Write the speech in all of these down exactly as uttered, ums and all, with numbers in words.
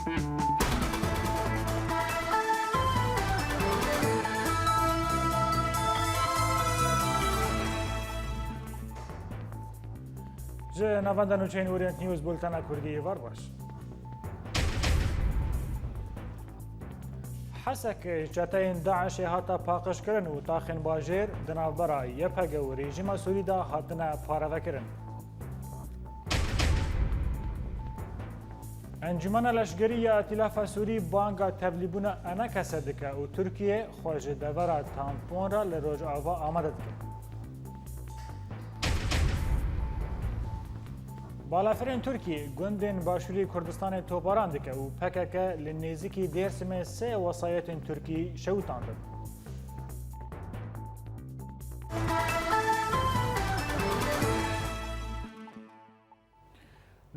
Ji navenda nûçeyên Orient News, bultena Kurdî, êvar baş. Hesek çeteyên DAIŞê hate paqijkirin û taxên bajêr di navbera Y P G û rejîma Sûrî de hatine parevekirin. Encûmena Leşkerî ya Îtîlafa Sûrî banga tevlîbûna ENKS'ê dike û Tirkiye xwe ji devera tampon re li Rojava amade dike. Balafirên Tirkî gundên Başûrê Kurdistanê toparan dike û P K K li nêzîkî Dêrsimê sê wesayetên Tirkî şewitandin.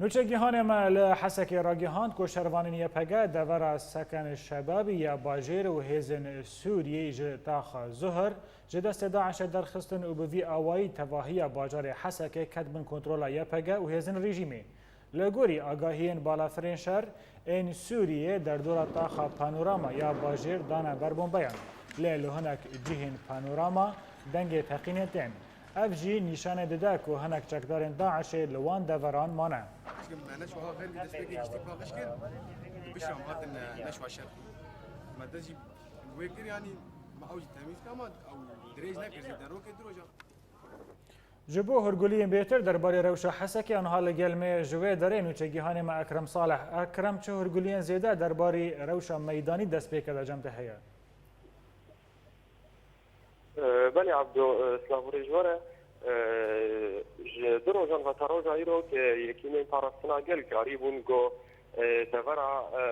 Nûçegihanê me li Hesekê ragihand ku şervanên Y P G devera Seken Şebabî ya bajêr û hêzên Sûriyê ji taxa Zuhir ji destê DAIŞ'ê derxistin û bi vî awayî tevahiya bajarê Hesekê ket bin kontrola Y P G û hêzên rejîmê. Li gorî agahiyên balafirên şer, ên Sûriyê derdora taxa Panorama ya bajêr dane ber bombeyan. Lê li hinek cihên Panorama dengê teqînê tên. Ev jî nîşanê dide ku hinek çekdarên DAIŞ'ê li wan deveran mane. Ji me neşwa xerî destpêkê giştî paqij kir, bişam hatin, e, neşwa şer. Me dest jî wê kir, yanî me ew jî temîz kir, ama ew dirêj nekir jî, derokê du roja. Ji bo hûrguliyên bêhtir derbarê rewşa Hesekê, anha li gel me ji wê derê nûçegihanê me Ekrem Salih. Ekrem, çi hûrguliyên zêde derbarê rewşa meydanî destpêkê de cem te heye? E, belê Abdo, e, silav û rêz ji we re. E, ji du rojan ve ta roja îro ke yekînên parastina gel karî bûn ku, e, devera, e,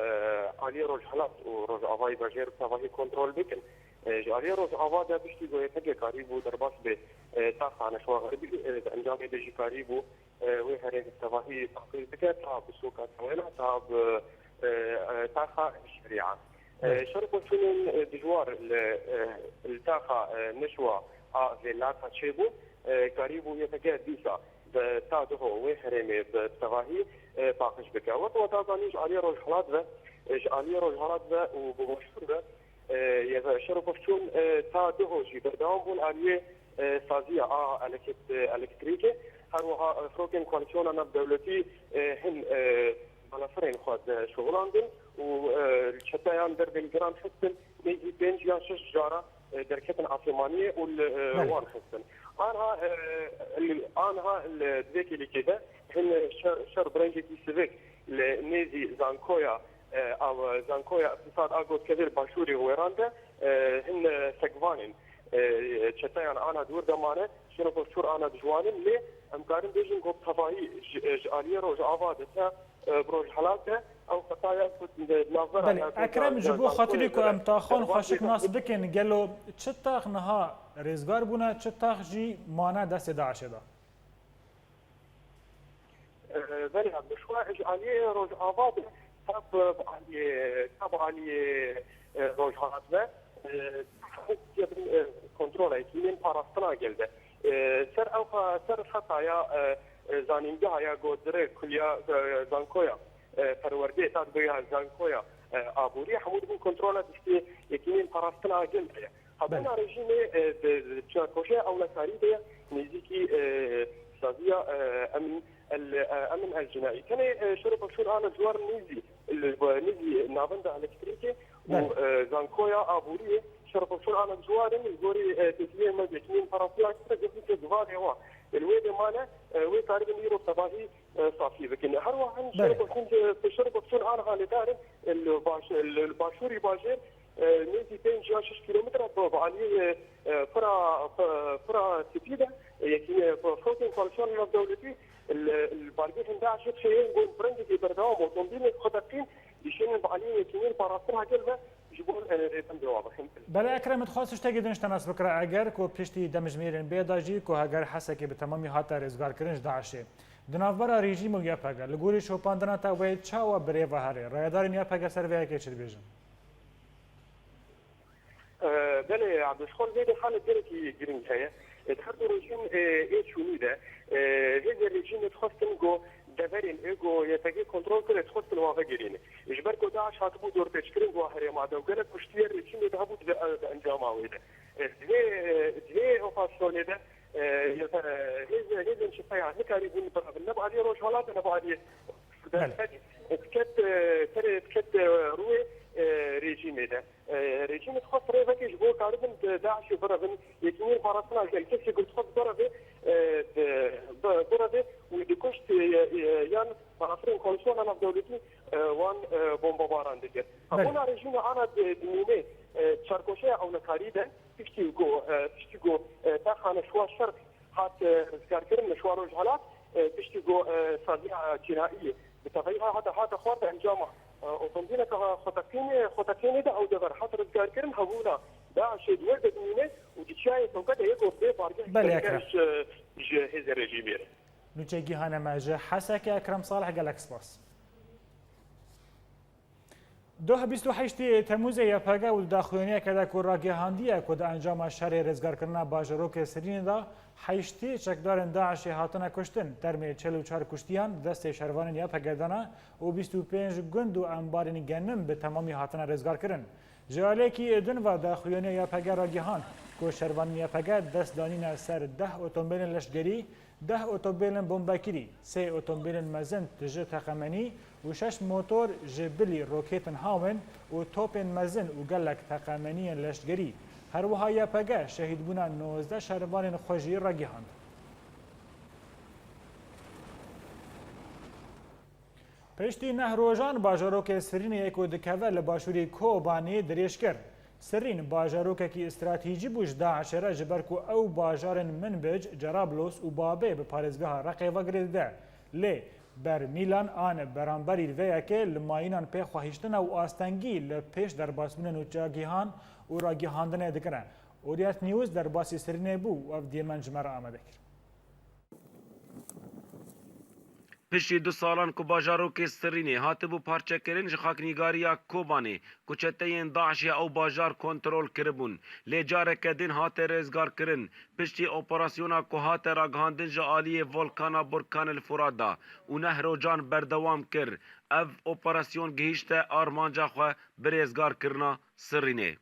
aliyê Rojhilat û Rojavayê bajêr bi tevahî kontrol bikin. E, ji aliyê Rojava de piştî ku Y P G karî bû derbas bê, e, taxa Neşwa Xerbî, e, di encamê de jî karî bû, e, wê herêmê bi tevahî paqij bike ta bi soka Tewêna, ta bi, e, e, taxa Şerîa. E, Evet. Şer û pevçûnên, e, dijwar li, e, li taxa, e, Neşwa a Vêlata çêbû, e, karîbû Y P G dîsa bi ta duho wê herêmê bi tevahî, e, paqij bike. Wek we da zanîn, ji aliyê Rojhilat ve, e, ji aliyê Rojhilat ve û bi başûr ve, e, ye ve şer û pevçûn, e, ta duho jî berdewam bûn aliyê, e, saziya a eleket-, elektrîkê. Her wiha, e, firokên koalîsyona navdewletî, e, hin, e, balafirên xwe dişuxilandin û, e, çeteyan derbên giran xistin, nêzî pênc yan şeş cara, e, derketin asêmaniyê û li, e, Belê. wan xistin. Anha, e, li, anha li di vê kêlîkê de hin şer, şer bi rengekî sivik li nêzî zankoya, e, a, zankoya îqtîsad a Gotkevêr başûrê Wêran de, e, hin, e, sekvanên, e, çeteyan ana dûr de mane, şer û pevçûr ana dijwanin, lê em karin bêjin ku bi tevahî ji, ji aliyê Rojava de te, e, bi Rojhilat de ew xetaya ku di navbera Belê, ya Ekrem, ji bo xatirî ku em taxan xweşik nas bikin, gelo çi tax niha rêzgar bûne, çi tax jî mane destê DAIŞ'ê de? E, belê, bi şwa ji aliyê Rojava de ta bi, bi aliyê, ta bi aliyê, e, Rojhilat ve, e, hemû dibin, e, kontrola yekînên parastina gel de. E, ser ew xe-, ser xetaya, e, e, zanîngeha ya ku dire kuliya, e, zankoya, e, perwerdê, ta dibe ya zankoya, e, aborî, hemû dibin kontrola destê yekînên parastina gel de ye. Hebûna Belê. rejîmê, e, di, di çarkoşeya ewlekarî de nêzîkî, e, saziya, e, emn el, e, emn el cinayî. Tenê, e, şer û pevçûn ana ciwar nêzî, li, nêzî navenda elektrîkê û, Belê. e, zankoya aboriyê şer û pevçûn ana ciwar in, li gorî, e, têkiliyên me yekînên parastina gel de, gotî ke givadê wan, e, li wê de mane, e, wê karibin îro tevahî, e, safî bikin. Her wiha hin Belê. şer û pevçûn, e, şer û pevçûn ana halêdar in, e, li baş-, e, li, li başûrî bajêr, e, nêzî pênc ya şeş kîlometre bi, bi aliyê, e, e, pira, pi-, pira spî de, e, yekî, e, fi-, firokên koalîsyona navdewletî li, li bargehên DAIŞ'ê dişeyên ku bi rengekî berdewam otomobîlên xwe deqîn, dişênin bi aliyê yekînên parastina gel ve ji bo, e, rêbendê wan bixin. Belê Ekrem, dixwest tiştekî din ji te nas bikira, eger ku piştî demjimêrên bê de jî ku heger Hesekê bi temamî hate rêzgarkirin ji DAIŞ'ê, di navbera rejîm û Y P G, li gorî şopandina te wê çawa bi rê ve here? Rayedarên Y P G ser vê yekê çi dibêjin? E, belê, Abdulşkor, vê de xalek gelekî giring heye. E, di her du rojên, e, ê çûnî de, e, hêzên rejîmê dixwestin ku Deverên ê ku Y P G kontrol kir, dixwestin wan vegerîne. Ji ber ku DAIŞ hatibû dorpêçkirin di wan herêma de û gelek kuştiye rejîmê de hebû di, di encama wê de. Divê, divê operasyonê de, e, hêz-, hêzên çepeyan nikarîbûn birevin, ne bi aliyê Rojhilat, ne bi aliyê Belê. Diket, e, serê diket, e, rûyê, e, rejîmê de. E, rejîmê dixwest rê veke ji bo karibin di DAIŞê birevin. Yekîneyên parastina gel kesê ku dixwest bireve, e, di, bi-, bireve û dikuşt, e, e, yan parastinên koalîsyona navdewletî, e, wan, e, bombebaran dikir. Belê. Hebûna rejîmê ana di, dimîne, e, çarkoşeya ewlekarî de, piştî ku, e, piştî ku, e, Texane şiwa şer hat, e, rizgarkirin li şiwa Rojhilat, e, piştî ku, e, saziya cînayî bi tevayî ha-, hate, hate xwarde encama, e, otomobîleke xweteqînê, xweteqînê de ew dever hat rizgarkirin, hebûna DAIŞê di wir de dimîne û di çiyayê Tewke de yê ku bê bargeh Belê, Ekrem. Ji, ji hêzê rejîmê re. Nûçe gihane me ji Heseke, Ekrem Salih, gelek spas. Doh bîst û heştê Temûzê Y P G û di daxuyaniyeke de ku ragihandiye ku di encama şerê rêzgarkirina bajarokê Sirînê de heştê çekdarên DAIŞê hatine kuştin, termê çil û çar kuştiyan di destê şervanên Y P G de ne û bîst û pênc gund û embarên genim bi temamî hatine rêzgarkirin. Ji aliyekî din ve daxuyaniya Y P G ragihand ku şervanên Y P G dest danîne ser deh otomobîlên leşkerî, deh otomobîlên bombekirî, sê otomobîlên mezin tije teqemenî û şeş motor ji bilî rokêtin hawên û topên mezin û gelek teqemeniyên leşkerî. Her wiha Y P G şehîdbûna nozdeh şervanên xwe jî ragihand. Piştî neh rojan bajarokê Sirînê yê ku dikeve li başûrê Kobanê dirêj kir. Sirîn bajarokekî stratejî bû ji DAIŞê re, ji ber ku ew bajarên Minbic, Cerablos û Babê bi parêzgeha Reqê ve girê dide. Lê bermîlan an beramberî vê yekê li mayînan pê xwehiştine û astengî li pêş derbasbûnê nûçegihan û ragihandinê dikine. Orient News derbasî Sirînê bû û ev diyên me ji me re amade kir. Piştî du salan ku bajarokê Sirînê hatibû parçekirin, ji xaknîgariya Kobanê ku çeteyên DAIŞê ew bajar kontrol kiribûn, lê careke din hate rêzgarkirin. Piştî operasyona ku hate ragihandin ji aliyê Volkana Burkan el Furat de û neh rojan berdewam kir, ev operasyon gihîşte armanca xwe bi rêzgarkirina Sirînê.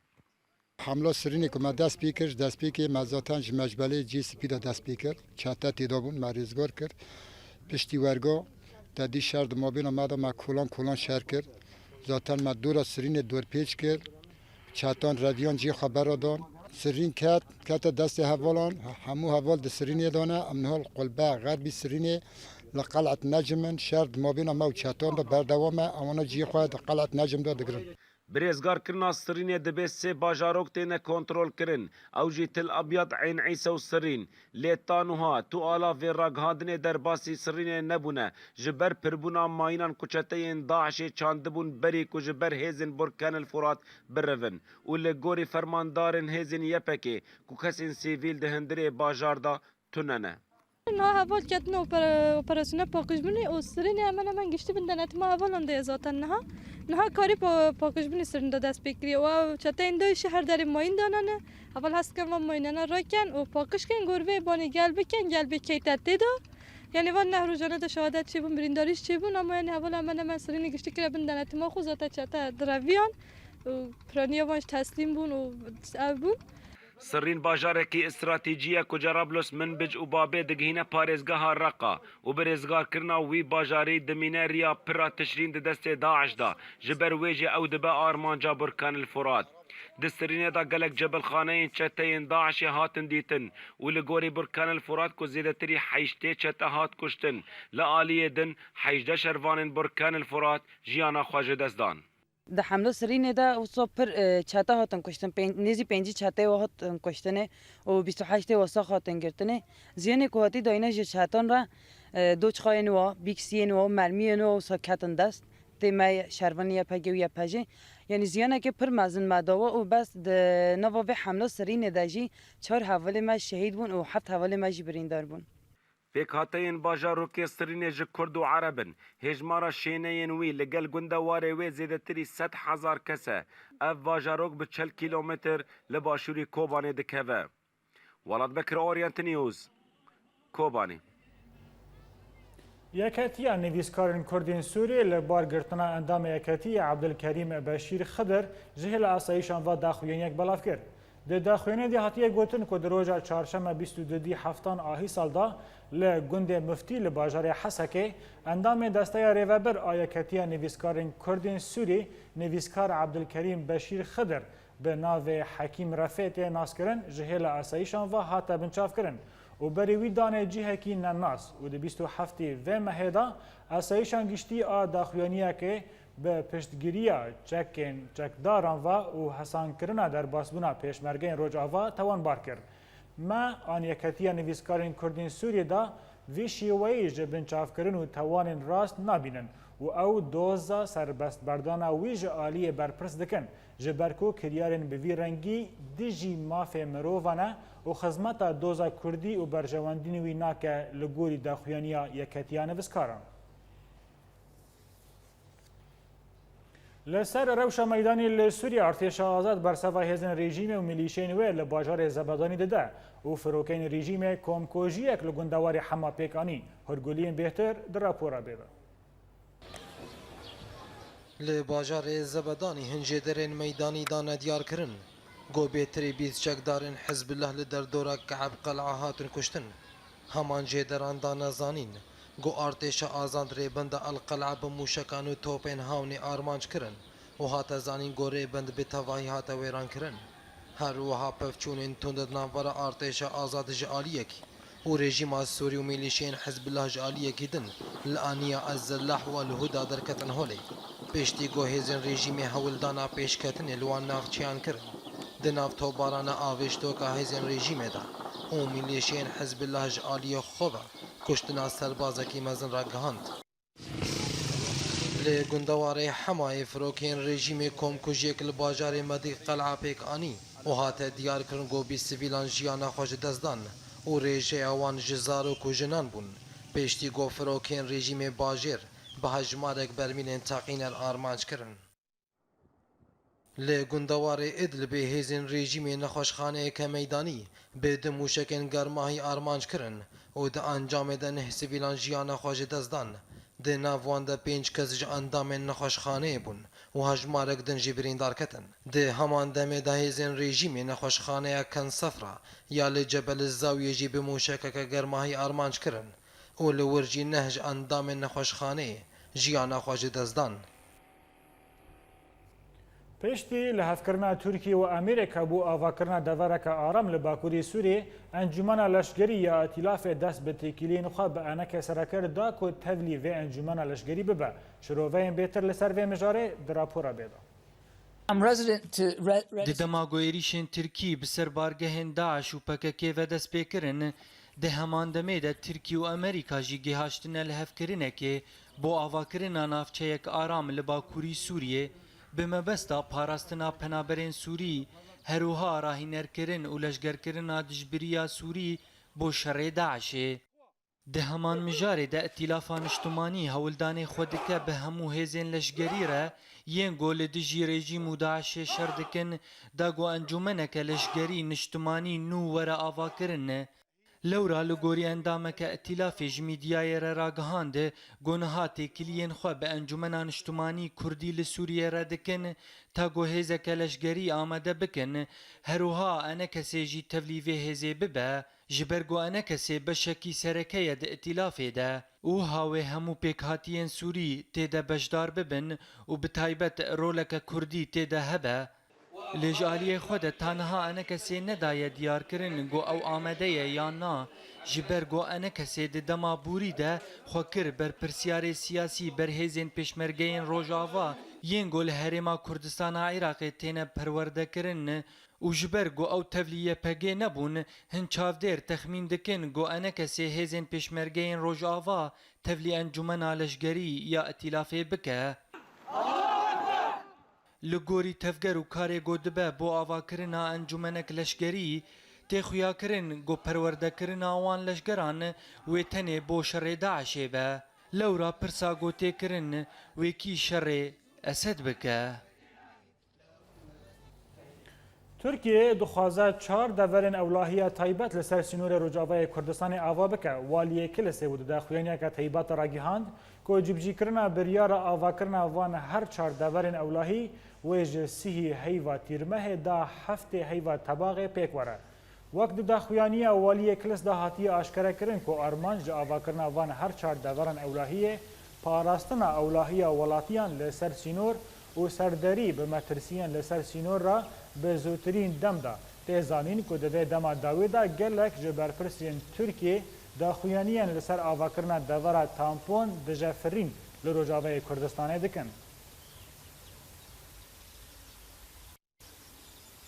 Hemla Sirînê ku me dest pê kir, ji destpêkê me zaten ji mecbelê cî spî de dest pê kir. Çete têda bûn, me rêzgar kir. Piştî werga te dî şer di mabêna me de me kolan kolan şer kir. Zaten me dora Sirînê dorpêç kir. Çetan reviyan cî xwe bera dan. Sirîn ket, kete destê hevalan. Hemû heval di Sirînê de ne. Em niha li qulbe xerbî Sirînê li qel'et Necim in. Şer di mabêna me û çetan de berdewam e. Ewana cî xwe di qel'et Necim de digirin. Bi rêzgarkirina Sirînê dibê sê bajarok têne kontrolkirin, ew jî Til Abyad, Eyn Îse û Sirîn. Lê ta nuha tu ala vê ragihandinê derbasî Sirînê nebûne, ji ber pirbûna mayînan ku çeteyên DAIŞê çandibûn berî ku ji ber hêzên Burkan el Furat birivin û li gorî fermandarên hêzên Y P G ku kesên sivîl di hundirê bajar de tune ne. Niha heval ketine opera-, operasyona paqijbûnê û Sirînê hemen hemen giştî bin denetima hevalan de ye zaten niha. Niha karî pa-, paqijbûnê Sirîn de dest pê kiriye û ew çeteyên DAIŞê her derê mayîn danane. Heval hez dikin van mayînana rakin û paqij kin, gor vê banê gel bikin, gel bê keyte tê de. Yanî van neh rojane de şehadet çêbûn, birîndarî jî çêbûn, ama yanî heval hemen hemen Sirînê giştî kire bin denetima xwe, zaten çete direviyan û piraniya van jî teslîm bûn û ev bûn. Sirîn bajarekî stratejî ye ku Cerablos, Minbic û Babê digihîne parêzgeha Reqa û bi rêzgarkirina wî bajarî dimîne riya pir a tişrîn di destê DAIŞ de, ji ber wê jî ew dibe armanca Burkan el Furat. Di Sirînê de gelek cebilxaneyên çeteyên DAIŞê hatin dîtin û li gorî Burkan el Furat ku zêdetirî heştê çete hat kuştin, li aliyê din hejdeh şervanên Burkan el Furat jiyana xwe ji dest dan. Di hemla Sirînê de wisa pir, e, çete hatin kuştin. Pên-, nêzî pêncî çeteyê wa hatin kuştinê û bîst û heştê wa sax hatin girtinê. Ziyanê ku hatî dayîne ji çetan re, e, doçxayên wa, bîksiyên wa, mermiyên wa wisa ketin dest. Tê me şervanê Y P G û Y P J. Yanî ziyanekê pir mezin me dawa û bes di nava vê hemla Sirînê de jî çar hevalê me şehîd bûn û heft hevalê me jî birîndar bûn. Pêkhateyên bajarokê Sirînê ji Kurd û Ereb in. Hêjmara şêneyên wî li gel gundewarê wê zêdetirî sed hezar kes e. Ev bajarok bi çil kîlometr li başûrî Kobanê dikeve. Welat Bekir, Orient News, Kobanê. Yeketiya Nivîskarên Kurdên Sûriyê li bar girtina endamê Yeketiyê Ebdilkerîm Beşîr Xidir ji hêla asayîşan ve daxuyaniyek belav kir. Di daxuyaniyê de hatiye gotin ku di roja çarşeme bîst û dudî heftan a hîsal de li gundê Miftî li bajarê Hesekê endamê Desteya Rêvebir a Yeketiya Nivîskarên Kurdên Sûrî, nivîskar Ebdilkerîm Beşîr Xidir, bi navê Hekîm Refê tê naskirin, ji hêla asayîşan ve hate binçavkirin û berî wî dane cihekî nenas û di bîst û heftê vê mehê de asayîşan giştî a daxuyaniyekê bi piştgiriya çekên çekdaran ve û hesankirina derbasbûna pêşmergeyên Rojava tewanbar kir. Me an Yeketiya Nivîskarên Kurdên Sûriyê de vî şêweyî ji binçavkirin û tawanên rast nabînin û ew doza serbestberdana wî ji aliyê berpirs dikin, ji ber ku kiryarên bi vî rengî dijî mafê mirovan e û xizmeta doza kurdî û berjewendînê wî nake li gorî daxuyaniya Yeketiya Nivîskaran. Li ser rewşa meydanî li Sûriyê, artêşa azad berseva hêzên rejîmê û milîşeyên wê li bajarê Zebedanî dide û firokeyên rejîmê komkujiyek li gundewarê Hema pêk anî. Hûrguliyên bêhtir di rapora bê de. Li bajarê Zebedanî hin jêderên meydanî dane diyarkirin ku bêhtirî bîst çekdarên Hizbullah li derdora Ke'b Qel'a hatin kuştin. Heman jêderan dane zanîn ku artêşa azad rêbenda El Qel'a bi mûşekan û topên hawnê armanc kirin û hate zanîn ku rêbend bi tevahî hate wêrankirin. Her wiha pevçûnên tund di navbera artêşa azad ji aliyekî û rejîma Sûrî û milîşeyên Hizbullah ji aliyekî din li Aniya Ez-Zellah û El Huda derketin holê. Piştî ku hêzên rejîmê hewldana pêşketinê li wan navçeyan kirin, di nav tobarana avêştoka hêzên rejîmê de û milîşeyên Hizbullah ji aliyê xwe ve kuştina serbazekî mezin ragihand. Li gundewarê Hemayê firokeyên rejîmê komkujiyek li bajarê Medî Qel'a pêk anî û hate diyarkirin ku bîst sivîlan jiyana xwe ji dest dan û rêjeya wan ji zarok û jinan bûn, piştî ku firokeyên rejîmê bajêr bi hejmarek bermîlên teqîner armanc kirin. Li gundewarê Idlibê hêzên rejîmê nexweşxaneyeke meydanî bi du mûşekên germahî armanc kirin û di encamê de neh sivîlan jiyana xwe ji dest dan. Di nav wan de pênc kes ji endamên nexweşxaneyê bûn û hejmarek din jî birîndar ketin. Di heman demê de hêzên rejîmê nexweşxaneya Ken Sefra ya li Cebel Zawiyê jî bi mûşekeke germahî armanc kirin û li wir jî neh ji endamên nexweşxaneyê jiyana xwe ji dest dan. Piştî lihevkirina Tirkiye û Amerîka bo avakirina devereke aram li Bakurê Sûriyê, Encûmena Leşkerî ya Îtîlafê dest bi têkiliyên xwe bi eneke sere kir da ku tevlî vê encûmena leşkerî bibe. Şiroveyên bêtir li ser vê mijarê di rapora bê de. I'm resident to re-, Di register dema ku êrîşên Tirkî bi ser bargehên DAIŞ û P K K ve dest pê kirin, di heman demê de Tirkî û Amerîka jî gihaştine lihevkirinekê bo avakirina navçeyek aram li bakurî Sûriyê, bi mebesta parastina penaberên Sûrî, her wiha rahînerkirin û leşgerkirina dijbiriya Sûrî bo şerê DAIŞê. Di heman mijarê de Îtîlafa Niştimanî hewldanê xwe dike bi hemû hêzên leşgerî re yên ku li dijî rejîm û DAIŞê şer dikin, da ku encûmeneke leşgerî niştimanî nû were avakirin. Lewra li gorî endameke Îtîlafê ji mîdyayê re ragihand, ku niha têkiliyên xwe bi Encûmena Niştimanî Kurdî li Sûriyê re dikin, ta ku hêzeke leşgerî amade bikin, her wiha enekesê jî tevlî vê hêzê bibe. Ji ber ku enekesê beşekî sereke ye di Îtîlafê de û ha wê hemû pêkhatiyên Sûrî tê de beşdar bibin û bi taybet roleke Kurdî tê de hebe, lê ji aliyê xwe de ta niha enekesê nedaye diyarkirin ku ew amade ye yan na, ji ber ku enekesê di dema borî de xwe kir berpirsiyarê siyasî ber hêzên pêşmergeyên Rojava yên ku li Herêma Kurdistana Iraqê têne perwerdekirin, û ji ber ku ew tevlî Y P G nebûn, hin çavdêr texmîn dikin ku enekesê hêzên pêşmergeyên Rojava tevlî encûmena leşgerî ya Îtîlafê bike. Li gorî tevger û karê ku dibe bo avakirina encûmenek leşgerî, tê xuyakirin ku perwerdekirina wan leşgeran wê tenê bo şerê DAIŞê be. Lewra pirsa ku tê kirin, wê kî şerê Esed bike? Tirkiye dixwaze çar deverên ewlahiya taybet li ser sînorê Rojavayê Kurdistanê ava bike. Waliyê Kilisê û di daxuyaniyeke taybet de ragihand ku cîbicîkirina biryara avakirina van her çar deverên ewlahî wê ji sihî heyva Tîrmehê da heftê heyva Tebaxê pêk were. Wek di daxuyaniya Waliyê Kilis de hatiye aşkerekirin ku armanc ji avakirina van her çar deveran ewlahiyê parastina ewlahiya welatiyan li ser sînor û serderî bi metirsiyên li ser sînor re bi zûtirîn dem de. Tê zanîn ku di vê dema dawî de gelek ji berpirsên Tirkiyê daxuyaniyên li ser avakirina devera tampon dijefirîn li Rojavayê Kurdistanê dikin.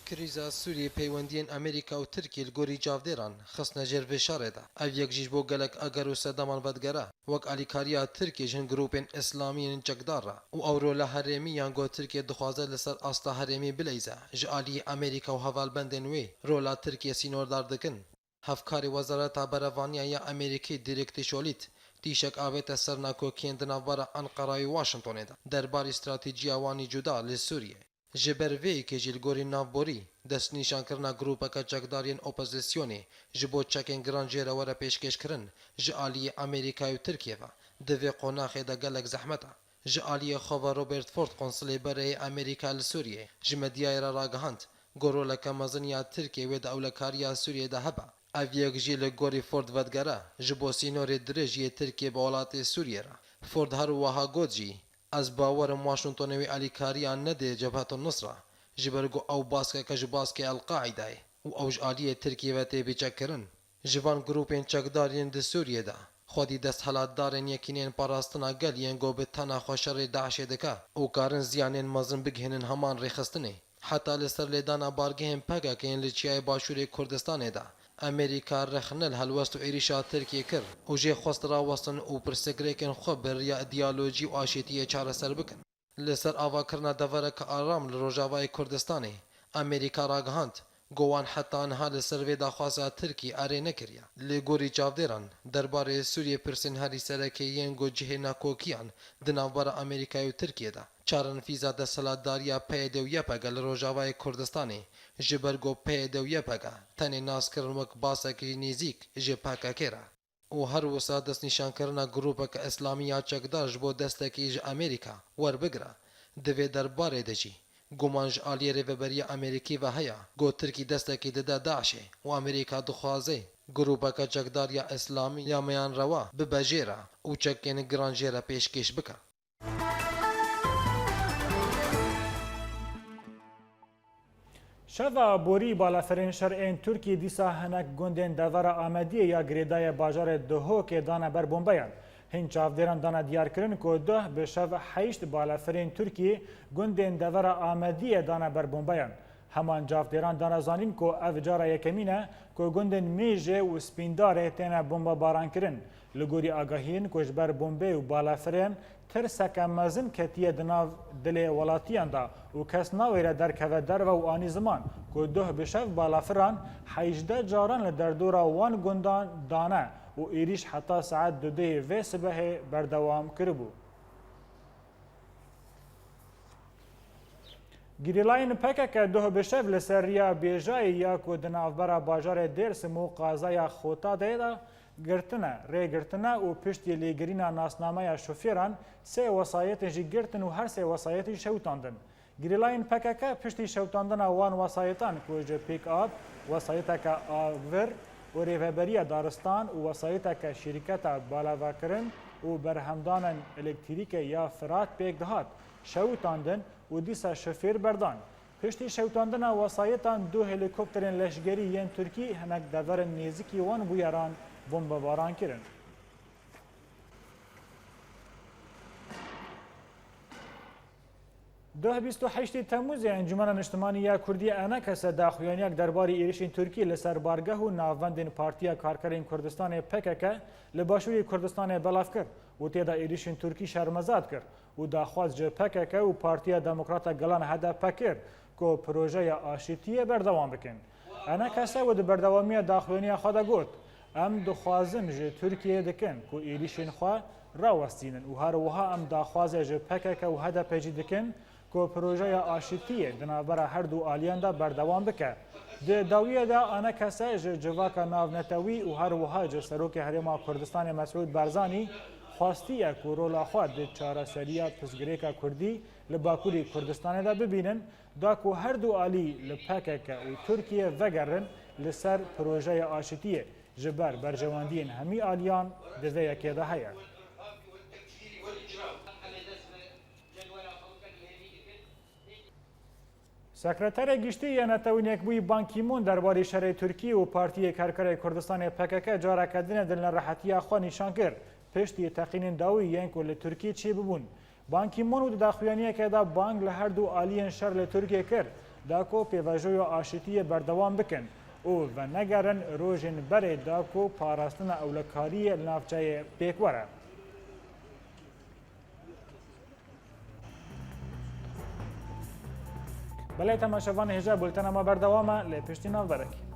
Krîza Sûriyê peywendiyên Amerîka û Tirkiyê li gorî çavdêran xistine jêr vê şerê de. Ev yek jî ji bo gelek eger û sedeman vedigere, wek alîkariya Tirkiyê ji hin grûpên îslamî yên çekdar re û ew rola herêmî yan ku Tirkiye dixwaze li ser asta herêmî bileyze, ji aliyê Amerîka û hevalbendên wê rola Tirkiyê sînordar dikin. Hevkarê Wezareta Berevaniya ya Amerîkî Derek Chollet tîşek avête ser nakokiyên di navbera Enqera û Washingtonê de derbarê stratejiya wan î cuda li Sûriyê. Ji ber vê yekê jî li gorî navborî, destnîşankirina grûpeke çekdar yên opozisyonê ji bo çekên giran jê re were pêşkêşkirin ji aliyê Amerîkayê û Tirkiyê ve di vê qonaxê de gelek zehmet e. Ji aliyê xwe ve Robert Ford, konsulê berê yê Amerîka li Sûriyê, ji medyayê re ragihand ku roleke mezin ya Tirkiyê wê di ewlekariya Sûriyê de hebe. Ev yek jî li gorî Ford vedigere ji bo sînorê dirêj yê Tirkiyê bi welatê Sûriyê re. Ford her wiha got jî, Ez bawer im Washingtonê wê alîkariya nede Cebhetul Nusra, ji ber ku ew baskeke ji baskê El-Qaîdayê û ew ji aliyê Tirkiyê ve tê bîçekkirin. Ji van grûpên çekdar yên di Sûriyê de, xwedî desthilatdarên Yekîneyên Parastina Gel yên ku bi tena xwe şerê DAIŞê dike û karin ziyanên mezin bigihînin heman rêxistinê. Heta li ser lêdana bargehên P K K yên li çiyayê başûrê Kurdistanê de, Amerîka rexne li helwest û êrîşa Tirkiyê kir û jê xwest rawestin û pirsgirêkên xwe bi riya diyalojî û aşîtiyê çareser bikin. Li ser avakirina devereke aram li Rojavayê Kurdistanê, Amerîka ragihand ku wan heta niha li ser vê daxwaza Tirkî erê nekiriye. Li gorî çavdêran, derbarê Sûriyê pirsên herî sereke yên ku cihê nakokiyan di navbera Amerîkayê û Tirkiyê de, çarenfîza desthilatdariya P Y D û Y P G li Rojavayê Kurdistanê ji ber ku P Y D û Y P G tenê nas kirin wek basekî nêzîk ji P K K re. Û her wisa destnîşankirina grûpeke îslamî ya çekdar ji bo destekî ji Amerîka werbigire. Di vê derbarê de jî guman ji aliyê Rêveberiya Amerîkî ve heye ku Tirkî destekî dide DAIŞê û Amerîka dixwaze grûpeke çekdar ya îslamî ya meyanrewa bibe jê re û çekên giran jê re pêşkêş bike. Şeva borî balafirên şer ên Tirkî dîsa hinek gundên devera Amediyê ya girêdayê bajarê Duhokê dane ber bombeyan. Hin çavdêran dane diyarkirin ku duh bi şev heşt balafirên Tirkî gundên devera Amediyê dane ber bombeyan. Heman çavdêran dane zanîn ku ev cara yekemîn e ku gundên Mêjê û Spîndarê têne bombebarankirin. Li gorî agahiyên ku ji ber bombê û balafirên tirseke mezin ketiye di nav dilê welatiyan de û kes nawêre derkeve derve û anî ziman ku duh bi şev balafiran hejdeh caran li derdora wan gundan dane û êrîş heta saet duduyê vê sibehê berdewam kiribû. Gerîlayên P K K duh bi şev li ser riya Bêjayê ya ku di navbera bajarê Dêrsim û qazaya Xotadê de girtine, rê girtine û piştî lêgirîna nasnameya şofêran sê wesayetên jî girtin û her sê wesayetî şewitandin. Gerîlayên P K K piştî şewitandina wan wesayetan ku ji pîk-ap, wesayeteke agir û rêveberiya daristan û wesayeteke şîrketa balavekirin û berhemdanên elektrîkê ya Firat pêk dihat, şewitandin û dîsa şofêr berdan. Piştî şewitandina wesayetan du helîkopterên leşgerî yên Tirkî hinek deverên nêzîkî wan bûyeran bombebaran kirin. Duh bîst û heştê Temmûzê Encûmena Niştimanî ya Kurdî, ENKS, daxuyaniyek derbarê êrişên Tirkî li ser bargeh û navbendên Partiya Karkerên Kurdistanê, P K K, li Başûrê Kurdistanê belav kir û tê de êrişên Tirkî şermezar kir û daxwaz ji P K K û Partiya Demokrata Gelan, H D P, kir ku projeya aşîtiyê berdewam bikin. ENKS wê di berdewamiya daxuyaniya xwe de got, Em dixwazin ji Tirkiyeyê dikin ku êrîşên xwe rawestînin û her wiha em daxwazê ji P K K û H D P jî dikin ku projeya aşitiyê di navbera her du aliyan de berdewam bike. Di dawiyê de Anekese ji civaka navnetewî û her wiha ji Serokê Herêma Kurdistanê Mesûd Barzanî xwestiye ku rola xwe di çareseriya pirsgirêka Kurdî li Bakurî Kurdistanê de bibînin, da ku her du alî li P K K û Tirkiye vegerin li ser projeya aşitiyê, ji ber berjewendiyên hemî aliyan di vê yekê de heye. Sekreterê Giştî yê Netewên Yekbûyî Ban Ki-moon derbarî şerê Tirkî û Partiyê Karkerê Kurdistanê P K K careke din ê dilnerehetiya xwe nîşan kir, piştî teqînên dawî yên ku li Tirkî çêbûbûn. Ban Ki-moon û di daxuyaniyekê de bang li her du aliyên şer li Tirkiyê kir, da ku pêvajoya aşitiyê berdewam bikin û venegerin rojên berê da ku parastina ewlekariyê li navçeyê pêk were. Belê temaşevan, hêja bultena me berdewam e, lê piştî navberekî.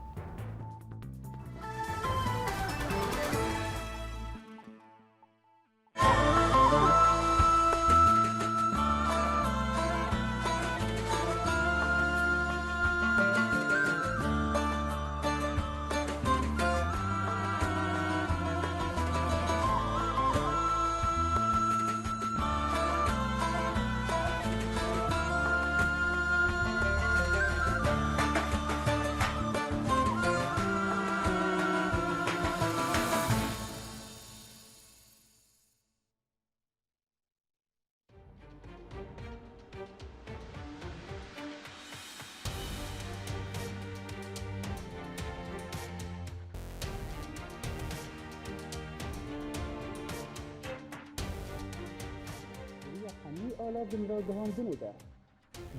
Di riya hemî ala vinragihandinê de.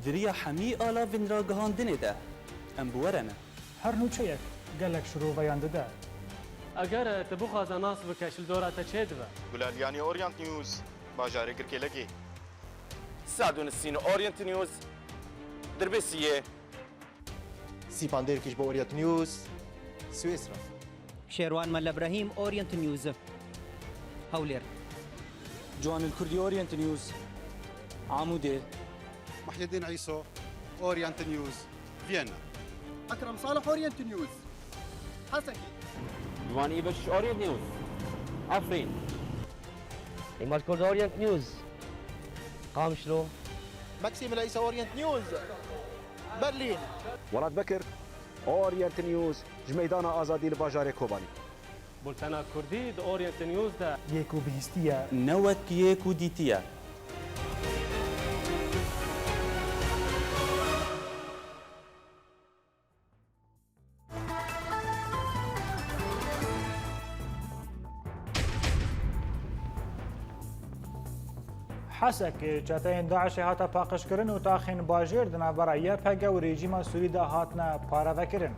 Di riya hemî ala vinragihandinê de em bi we re ne. Her nûçeyek gelek şiroveyan dide. Eger tu bixwaze nas bike, ji li dora te çêdibe. Gulaliyanî, Orient News, bajarê Girkêlekê. Sadun Sîn, Orient News, Dirbêsiyê. Sîpan Dêrkiş bo Orient News, Swêsra. Şêrwan Melle Brahîm, Orient News, Hewlêr. Ciwanil Kurdî, Orient News, Amûdê. Muhyiddin Îso, Orient News, Viyana. Ekrem Salih, Orient News, Hesekî. Ciwanî Beşiş, Orient News, Efrîn. Îmaj Kurd, Orient News, Qamişlo. Maxim Leysa, Orient News, Berlîn. Welat Bekir, Orient News, ji Meydana Azadî li bajarê Kobanî. Bultena Kurdî di Orient News de. Yê ku bihîstiye. Ne wek yê ku dîtiye. Hesek, çeteyên DAIŞê hate paqijkirin û taxên bajêr di navbera Y P G û rejîma Sûrî de hatine paravekirin.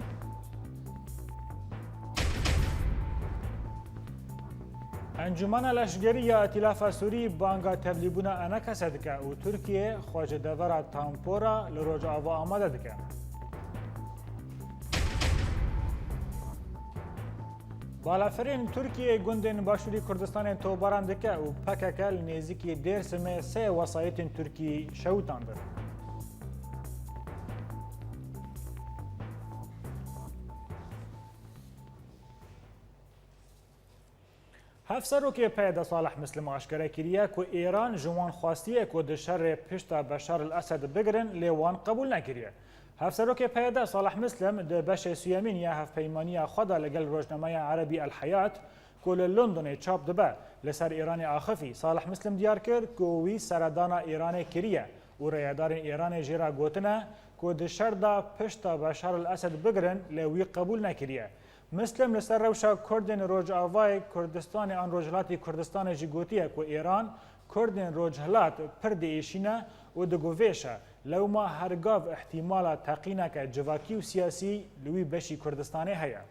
Encûmena Leşgerî ya Îtîlafa Sûrî banga tevlîbûna Enekese dike û Tirkiye xwe ji devera Tampora li Rojava amade dike. Balafirên Tirkiyê gundên Başûrî Kurdistanê topbaran dike û P K K li nêzîkî Dêrsimê sê wesayîtên Tirkî şewitandin. Hevserokê P Y D Salih Mislim aşkere kiriye ku Îran ji wan xwestiye ku di şerê pişta Beşar el Esed bigirin, lê wan qebûl nekiriye. Hevserokê P Y D Salih Mislim di beşê suyemîn ya hevpeymaniya xwe de li gel rojnameya erebî El Hayat ku li Londonê çap dibe, li ser Îranê axifî. Salih Mislim diyar kir ku wî seredana Îranê kiriye û rêyedarên Îranê jê re gotine ku di şer de pişta Beşar el Esed bigirin, lê wî qebûl nekiriye. Mislim li ser rewşa Kurdên Rojavayê Kurdistanê an Rojhilatê Kurdistanê jî gotiye ku Îran Kurdên Rojhilat pir diêşîne û diguvêşe, lewma hergav îhtîmala teqîneke civakî û siyasî li wî beşî Kurdistanê heye.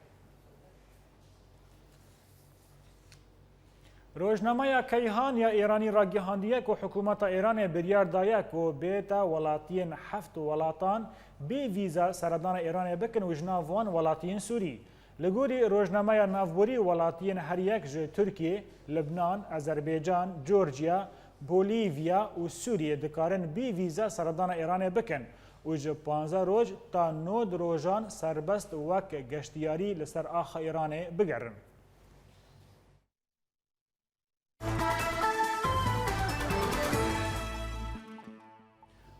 Rojnameya Keyhan ya Îranî ragihandiye ku hikûmeta Îranê biryar daye ku bête welatiyên heft welatan bê vîza seredana Îranê bikin û ji nav wan welatiyên Sûrî. Li gorî rojnameya navborî, welatiyên her yek ji Tirkiye, Libnan, Azerbaycan, Georgia, Bolîvya û Sûriyê dikarin bî vîza seredana Îranê bikin û ji panzdeh roj ta nod rojan serbest wek geştiyarî li ser axa Îranê bigerin.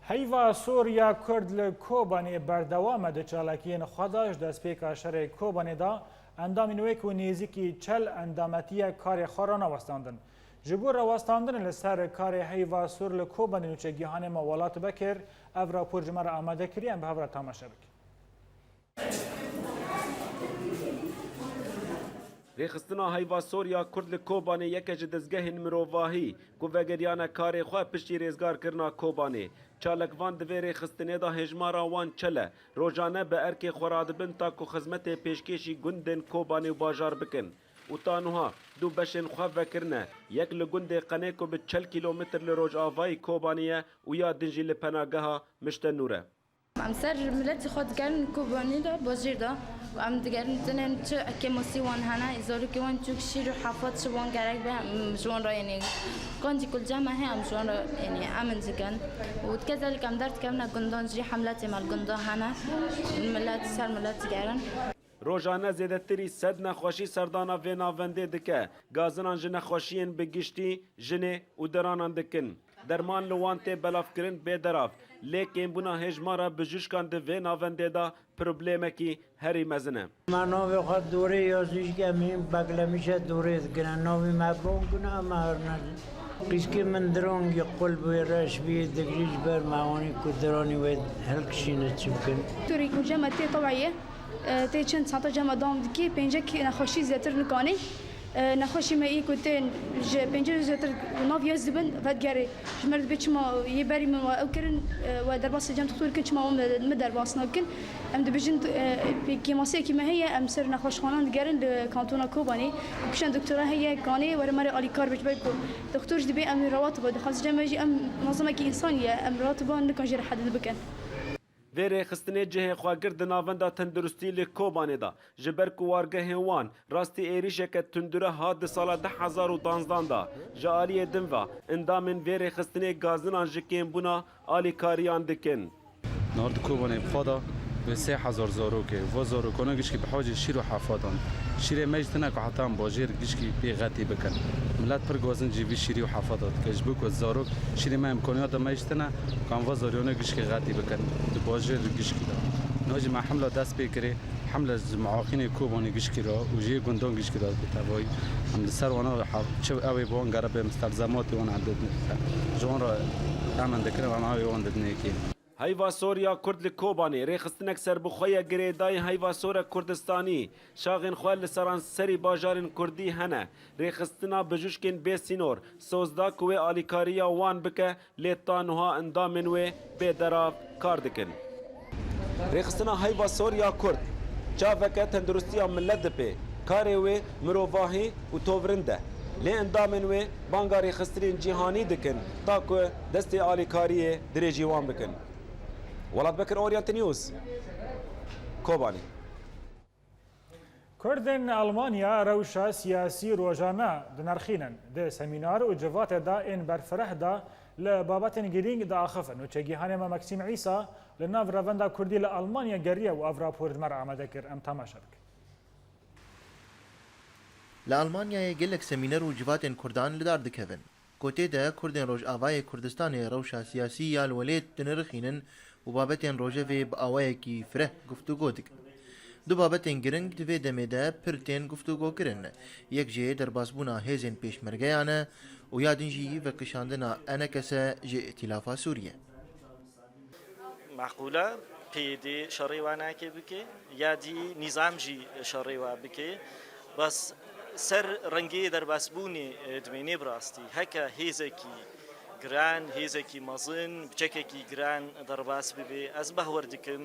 Heyva sor ya Kurd li Kobanê berdewam e di çalakiyên xwe de. Ji destpêka şerê Kobanê de endamên wê ku nêzîkî çel endametiye karê xwe ranewestandin. Ji bo rawestandinê li ser karê heyva sor li Kobanê nûçegihanê me Welat Bekir ev rapor ji me re amade kiriye, em bi hev re temaşe bikin. Rêxistina Heyva Sor ya Kurd li Kobanê yeke ji dezgehên mirovahî ku vegeriyane karê xwe piştî rêzgarkirina Kobanê. Çalakvan di vê rêxistinê de hêjmara wan çel e. Rojane bi erkê xwe radibin ta ku xizmetê pêşkêşî gundên Kobanê û bajar bikin. Û ta nuha du beşên xwe vekirine. Yek li gundê Qenê ku bi çel kîlometr li rojavayî Kobanê ye û ya din jî li penageha Mişte Nûr e. Em ser miletî xwe digerin Kobanî de, bajêr de û em digerin tinên çi kêmasî wan hene, zarokê wan çûk şîr û hefat çi wan gerek be, em ji wan re, yanî, qancî ku li cem me heye, em ji wan re, yanî, emin dikin. Û dikezelî em derdikevine gundan jî, hemletê me li gundan hene, milet ser milet digerin. Rojane zêdetirî sed nexweşî serdana vê navendê dike. Gazinan ji nexweşiyên bi giştî, jinê û diranan dikin. Derman li wan tê belavkirin bê derav. Lê kêmbûna hêjmara bijûşkan di vê navendê de problemekî herî mezin e. Me navê xwe dorê yazî ji em hîn beklemîşe dorê dikine. Navê me bong kine, em her ne. Qîskê min dirongî qul bûye, reş bûye, digrî ji ber me wanî ku diranî wê hilkişîne çi bikin. Doktorê ku cem me tê teweyê, e, tê çend saeta cem me dewam dikê, pêncek nexweşî zêtir nikanê. E, nexweşî me î ku tên ji pêncî zêtir nav yez dibin, vedigerê. Ji me re dibê çima yê berî min we ew kirin, e, we derbasî cem doktor kin, çima wan min derbas nakin. Em dibêjin, e, kêmasiyekî me heye, em ser nexweşxanan digerin li kantona Kobanê. Ku kişan doktora heye, kanê were me re alîkar be, ji ber ku doktor jî dibê em rewatiba dixwazin. Cem me jî em mezimekî însanî ye, em rewatiba nikan jê re hedil bikin. Vê rêxistinê cihê xwe girt di navenda tenduristî li Kobanê de, ji ber ku wargehên wan rastî êrîşeke tundure hat di sala du hezar û duwazdeh de ji aliyê din ve endamên vê rêxistinê gazinan ji kêmbûna alîkariyan dikin. Nahar di Kobanê bi xwe de wê sê hezar zarok e. Va zarokane gişkî bi hacê şîr û hefatan. Şîrê me jî tine ku heta em bajêr gişkî pê xetî bikin. Milet pir gazin jî vî şîrî û hefata dike. Ji bo ku zarok şîrê me îmkaniyata me jî tine ku em va zariyane gişkî xetî bikin. Di bajêr gişkî de. Niha jî me hemla dest pê kirê, hemla ji muaxînê Kobanê gişkî re û jê gundan gişkî re bi tevayî. Em li ser wana ha-, çi ew ê bi wan gere bê mustelzematê wan em didin. Ji wan re emin dikin, em ew ê wan didinê kê. Heyva Sor ya Kurd li Kobanê rêxistinek serbixwe ye girêdayî Heyva Sor e Kurdistanî. Şaxên xwe li seranserî bajarên Kurdî hene. Rêxistina bijûşkên bê sînor soz da ku wê alîkariya wan bike, lê ta niha endamên wê bê derav kar dikin. Rêxistina Heyva Sor ya Kurd çaveke tenduristiya milet dipê. Karê wê mirovahî û tovrind e. Lê endamên wê banga rêxistinên cîhanî dikin ta ku destê alîkariyê dirêjî wan bikin. Welat Bekir, Orient News, Kobanê. Kurdên Almanya rewşa siyasî rojane dinirxînin. Di semînar û civatê de ên berfireh de li babetên girîng diaxifin. Nûçegîhanê me Maksîm Îsa li nav revenda Kurdî li Almanya geriye û ev rapor ji me re amade kir. Em temaşe bikin. Li Almanyayê gelek semîner û civatên Kurdan li dar dikevin. Ku tê de Kurdên Rojavayê Kurdistanê rewşa siyasî ya li welêt dinirxînin û babetên rojevê bi awayekî fireh guftûgo dikin. Du babetên giring di vê demê de pir tên guftûgokirin. Yek jê derbasbûna hêzên pêşmergeyan e û ya din jî vekişandina enekese ji Îtîlafa Sûriye. Meqûle P Y D şerê we nake bike, ya dî nîzam jî şerê we bike. Bes ser rengê derbasbûnê, e, dimênê bi rastî. Heke hêzekî giran, hêzekî mezin, biçekekî giran derbas bibe, ez behwer dikim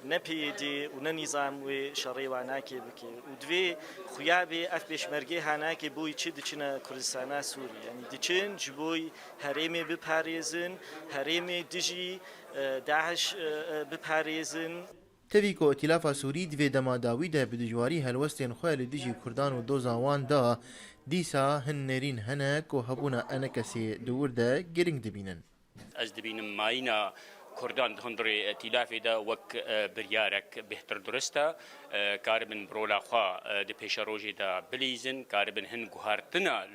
ne P Y D û ne nîzam wê şerê we nake bike. Û divê xuya bê ev pêşmergê hanake boyî çi diçine Kurdistana Sûrî. Yanî diçin ji boyî herêmê biparêzin, herêmê dijî, e, DAIŞ, e, e, biparêzin. Tevî ku Îtîlafa Sûrî di vê dema dawî de bi dijwarî helwestên xwe li dijî Kurdan û doza wan da, dîsa hin nêrîn hene ku hebûna enekesê di wir de giring dibînin. Ez dibînim mayîna Kurdan di hundirê Îtîlafê de wek, e, biryarek bêhtir durist e. E, karibin bi rola xwe, e, di pêşerojê de bilîzin, karibin hin guhartina,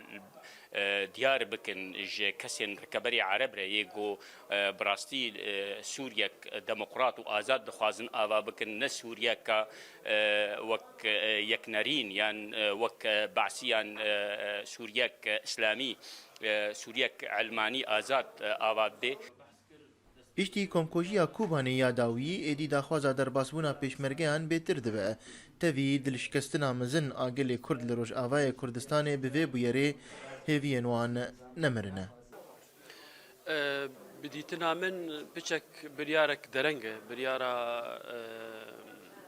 e, diyar bikin ji kesên rikeberê Ereb re yê ku, e, bi rastî, e, Sûriyek demokrat û azad dixwazin ava bikin, ne Sûriyeka, e, wek, e, yeknerîn yan, e, wek, e, Be'sî yan, e, e, Sûriyek, e, Îslamî, e, Sûriyek Elmanî azad, e, ava bibe. Piştî komkujiya Kobanê ya dawî, êdî daxwaza derbasbûna pêşmergeyan bêtir dibe. Tevî dilşikestina mezin a gelê Kurd li Rojavayê Kurdistanê bi vê bûyerê hêviyên wan nemirine. E, bi dîtina min piçek biryarek dereng e, biryara, e,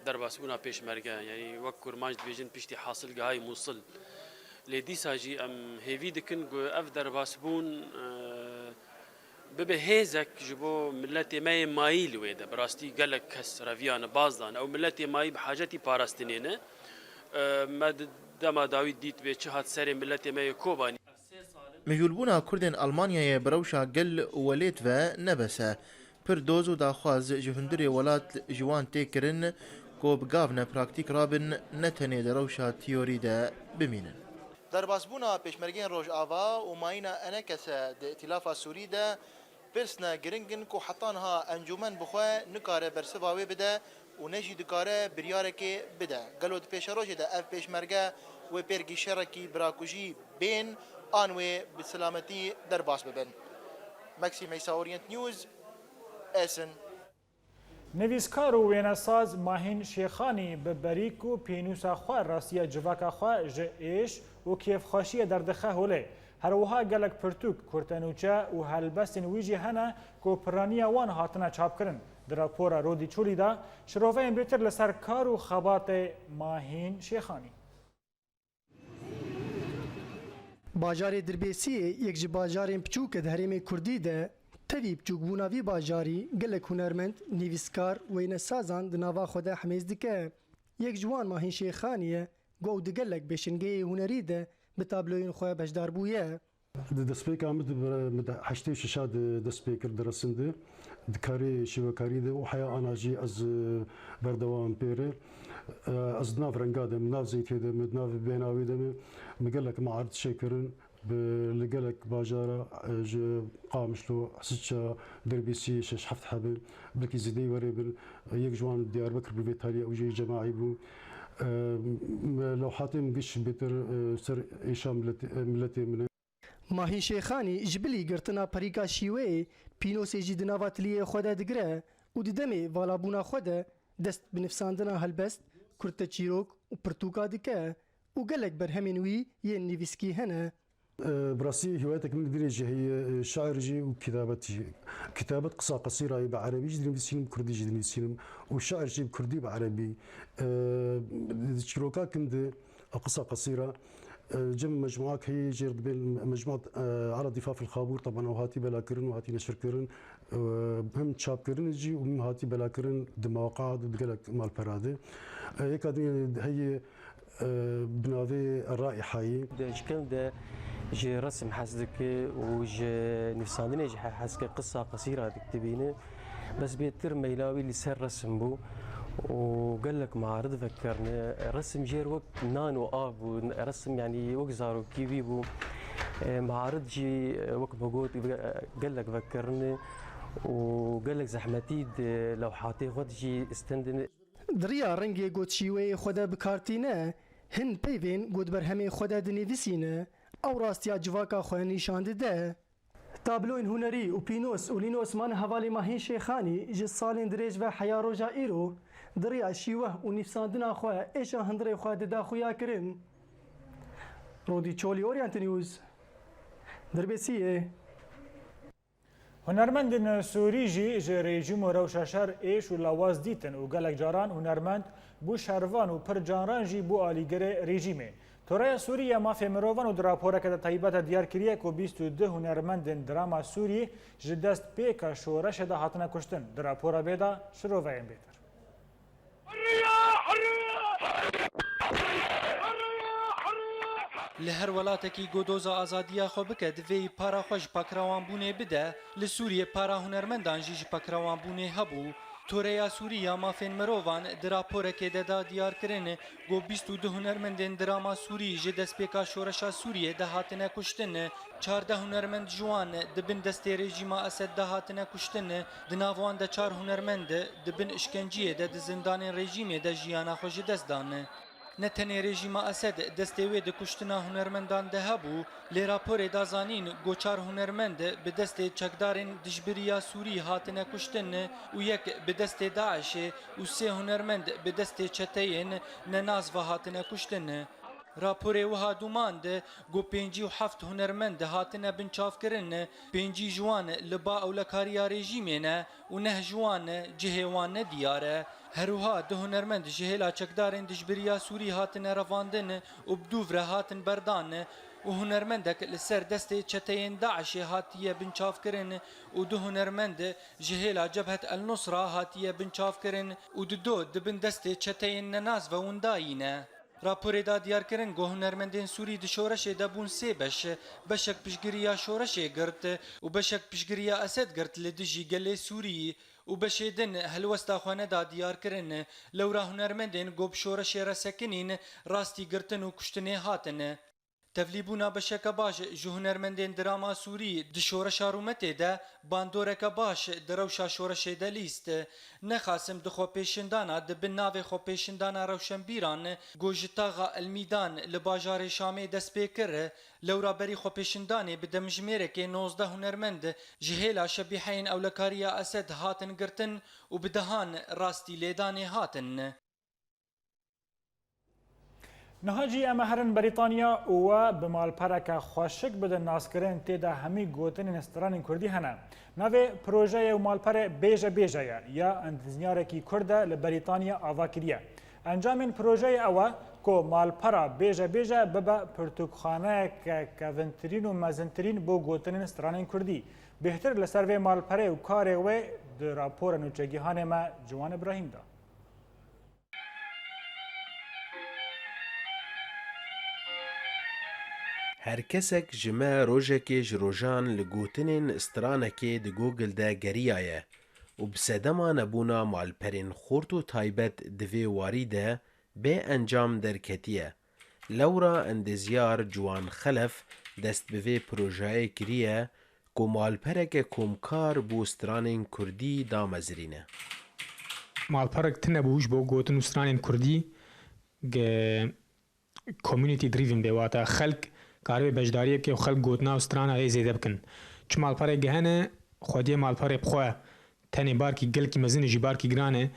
derbasbûna pêşmerge. Yanî wek kurmanc dibêjin piştî hasilgehayê Mûsil. Lê dîsa jî em hêvî dikin ku ev derbasbûn, e, bibe hêzek ji bo miletê me yê mayî li wê de. Bi rastî gelek kes reviyane baz dan. Ew miletê mayî bi hacetî parastinê ne. E, me di dema dawî dît bê çi hat serê miletê me yê Kobanî. Mijûlbûna Kurdên Almanyayê bi rewşa gel û welêt ve ne bes e. Pir doz û daxwaz ji hundirê welat ji wan tê kirin ku bi gavne praktîk rabin, ne tenê di rewşa teorî de bimînin. Derbasbûna pêşmergeyên Rojava û mayîna enekese di Îtîlafa Sûrî de pirsne giring in ku heta niha encûmen bi xwe nikare bersiva wê bide û ne jî dikare biryarekê bide. Gelo di pêşerojê de ev pêşmerge wê pêrgî şerekî birakujî bên an wê bi silametî derbas bibin? Maxim Eysa, Orient News, Esin. Nivîskar û wênesaz Mahîn Şêxanî bi berîk û pênûsa xwe rastiya civaka xwe ji êş û kêfxweşiyê derdixe holê. Her wiha gelek pirtûk, kurtenûçe û helbestên wî jî hene ku piraniya wan hatine çapkirin. Di rapora Rodî Çolî de şiroveyên bêtir li ser kar û xebatê Mahîn Şêxanî. Bajarê Dirbêsiyê yek ji bajarên piçûk e di herêmê Kurdî de. Tevî piçûkbûna vî bajarî gelek hunermend, nivîskar, wênesazan di nava xwe de hemêz dike. Yek ji wan Mahîn Şêxanî ye, ku ew di gelek pêşengeyê hunerî de bi tabloyên xwe beşdar bûye. Di destpêka min di, min di heştê şeşa de dest pê kir di resim de. Di karê şêwekarî de û heya ana jî ez, e, berdewam pê re. E, ez di nav renga de me, di nav zeytê de me, di nav bêhnawê de me, me gelek mearid çêkirin. Bi, li gelek bajara, e, ji Qamişlo, Siça, Dirbêsî şeş heft hebe, belkî zêdeyî were bin, e, yek ji wan Diyarbekir bû, vê tarî ew jî cemaî bû. E, me lewhatê min giş bêtir, e, ser êşa miletê, e, miletê min e. Mahî Şêxanî ji bilî girtina perîka şîweyê, pînosê jî di nava tiliyê xwe de digire û di demê valabûna xwe de dest bi nivîsandina helbest, kurteçîrok û pirtûka dike û gelek berhemên wî yên nivîskî hene. E, bi rastî hîwayetek min dirêj jî heye, e, şair jî û kitabet jî. Kitabet qisa qesîra ye bi erebî jî dinivîsînim, kurdî jî dinivîsînim û şair jî bi kurdî, bi erebî. E, di çîroka kin de, e, qisa qesîra, e, cem mecmuak heye jêr dibên mecmuat, e, Ala Dîfaf el Xabûr, teban ew hatî belakirin û hatî neşirkirin. E, hem çapkirin jî û hem hatî belakirin di mewaqa û di gelek malpera de. E, yeka din heye, e, bi navê Raîhayê. Di çikin de ji resim hez dike û ji nivîsandinê jî he-, hez dike, qisa qesîra dik dibîne. Bes bêtir meyla wî li ser resim bû û gelek mearid vekirine. Resim jêr wek nan û av bû. Resim, yanî, wek zarokî wî bû. E, mearid jî, e, wek me got, e, gelek vekirine û gelek zehmetî di lewhatê xwe de jî stendine. Di riya rengê ku di şîweyê xwe de bi kar tîne, hin peyvên ku di berhemê xwe de dinivîsîne, ew rastiya civaka xwe nîşan dide. Tabloyên hunerî û pînos û lîno Osman hevalê Mahîn Şêxanî ji salên dirêj ve heya roja îro di riya şîweh û nivîsandina xwe êşa hundirê xwe dida xuyakirin. Rodî Çolî, Orient News, Dirbêsiyê. Hunermendên Sûrî jî ji rejîm û rewşa şer êş û lawaz dîtin û gelek caran hunermend bû şervan û pir caran jî bû alîgirê rejîmê. Toreya Sûrî ya Mafê Mirovan û di raporeke de taybet de diyar kiriye ku bîst û du hunermendên drama Sûrî ji dest pêka şoreşê de hatine kuştin. Di rapora vê de şiroveyên bêtir. Li her welatekî ku doza azadiya xwe bike, divê para xwe ji pakrewanbûnê bide. Li Sûriyê para hunermendan jî ji pakrewanbûnê hebû. Toreya Sûrî ya Mafên Mirovan di raporekê de da diyarkirin ku bîst û du hunermendên drama Sûrî ji destpêka şoreşa Sûriyê de hatine kuştin. Çardeh hunermend ji wan di bin destê rejîma Esed de hatine kuştin. Di nav wan de çar hunermend di bin îşkenciyê de di zindanên rejîmê de jiyana xwe ji dest dan. Ne tenê rejîma Esed destê wê di kuştina hunermendan de hebû, lê raporê da zanîn ku çar hunermend bi destê çekdarên dijbiriya Sûrî hatine kuştin û yek bi destê DAIŞê û sê hunermend bi destê çeteyên nenas ve hatine kuştin. Raporê wiha dûmand ku pêncî û heft hunermend hatine binçavkirin, pêncî ji wan li ba ewlekariya rejîmê ne û neh ji wan cihê wan nediyar e. Her wiha du hunermend ji hêla çekdarên dijbiriya Sûrî hatine revandin û bi dûv re hatin berdan û hunermendek li ser destê çeteyên DAIŞê hatiye binçavkirin û du hunermend ji hêla Cebhet El Nusra hatiye binçavkirin û di do di bin destê çeteyên nenas ve windayî ne. Raporê da diyarkirin ku hunermendên Sûrî di şoreşê de bûn sê beş, beşek piştgiriya şoreşê girt û beşek piştgiriya Esed girt li dijî gelê Sûrî û beşê din helwesta xwe neda diyarkirin. Lewra hunermendên ku bi şoreşê re sekinîn, rastî girtin û kuştinê hatin. Tevlîbûna beşeke baş ji hunermendên drama Sûrî di şoreşa rûmetê de bandoreke baş di rewşa şoreşê de lîst. Nexasim di xwepêşindana di bin navê xwepêşindana rewşenbîran ku ji taxa Elmîdan li bajarê Şamê dest pê kir, lewra berî xwepêşindanê bi demjimêrekê nozdeh hunermend ji hêla şebîheyên ewlekariya Esed hatin girtin û bi dehan rastî lêdanê hatin. Niha jî em ê herin Brîtanya û we bi malpereke xweşik bidin naskirin, tê de hemî gotinên stranên kurdî hene. Navê projeyê û malperê Bêje Bêje ye, ya endîzyarekî kurd e li Brîtanya ava kiriye. Encamên projeyê ew e ku malpera Bêje Bêje bibe pirtûkxaneyeke kevintirîn û mezintirîn bo gotinên stranên kurdî. Bêhtir li ser vê malperê û karê wê di rapora nûçegihanê me Ciwan Îbrahîm de. Her kesek ji me rojekê ji rojan li gotinên stranekê di Google de geriyaye û bi sedema nebûna malperên xurt û taybet di vê warî de bê encam derketiye. Lewra endezyar Ciwan Xelef dest bi vê projeyê kiriye ku malpereke komkar bo stranên kurdî damezirîne. Malperek tune bû ji bo gotin û stranên kurdî, ge-, community driven be, wata xelk karibe beşdariyê bike û xelk gotina û strana wê zêde bikin. Çi malperek ge hene, xwediyê malperê bi xwe tenê barkî gelkî mezin e, jî barkî giran e.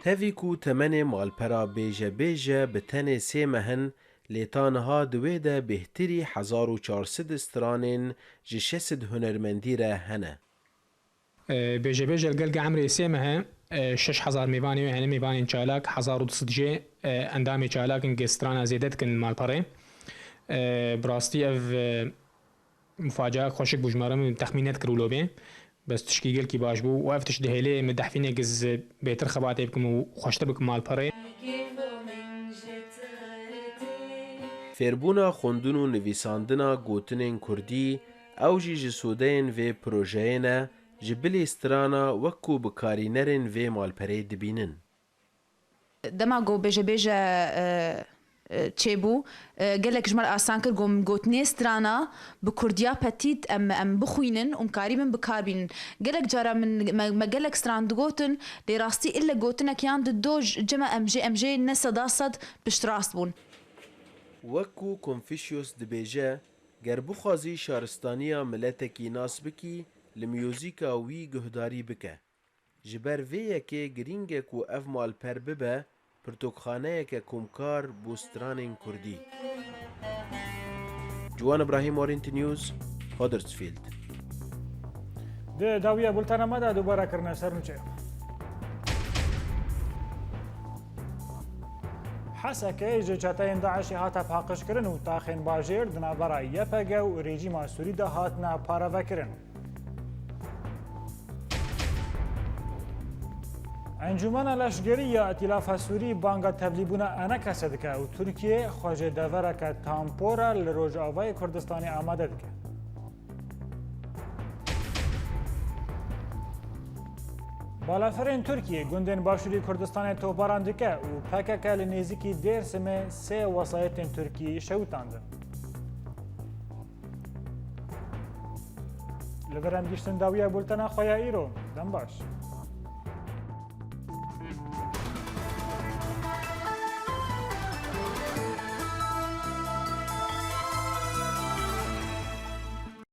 Tevî ku temenê malpera Bêje Bêje bi tenê sê meh in, lê ta niha di wê de bêhtirî hezar û çar sed stranên ji şeş sed hunermendî re hene. E, Bêje Bêje li gel ge emrê sê meh e, e, şeş hezar mêvanê wê hene, mêvanên çalak, hezar û du sed jê, e, endamê çalak in, ge strana zêde dikin li malperê. E, bi rastî ev, e, Mufacia xweşik bû ji me re, min texmîn nedikir wilo bê. Bes tişkî gelkî baş bû û ev tişt dihêlê min dehfînê giz bêtir xebatê bikim û xweştir bikim malperê. Fêrbûna xwendin û nivîsandina gotinên kurdî, ew jî ji sûdeyên vê projeyê ne, ji bilî strana wek ku bikarînerên vê malperê dibînin. Dema ku bêje bêje, e, e, çêbû, e, gelek ji me re asan kir, ku em gotinê strana bi kurdiya petît em, em bixwînin û em karîbin bi kar bînin. Gelek cara min, me, me gelek stran digotin, lê rastî îlle gotinek yan di do ji, cema em jê, em jê ne seda sed piştrast bûn. Wek ku Confucius dibêje, ger bixwazî şaristaniya miletekî nas bikî, li miyozîka wî guhdarî bike. Ji ber vê yekê girîng e ku ev malper bibe pirtûkxaneyeke komkar bo stranên kurdî. Ciwan Ibrahîm, Orient News, Huddersfield. Di dawiya bultena me de dubare kirine ser nûçe. Hesekê ji çeteyên DAIŞê hate paqijkirin û taxên bajêr di navbera Y P G û rejîma Sûrî de hatine paravekirin. Encûmena Leşgerî ya Îtîlafa Sûrî banga tevlîbûna ENKSê dike û Tirkiye xwe ji devereke tampora li Rojavayê Kurdistanê amade dike. Balafirên Tirkiyê gundên Başûrê Kurdistanê topbaran dike û P K K li nêzîkî Dêrsimê sê wesayetên Tirkiyê şewitandin. Li vir em gihîştin dawiya bultena xwe ya îro. Dem baş.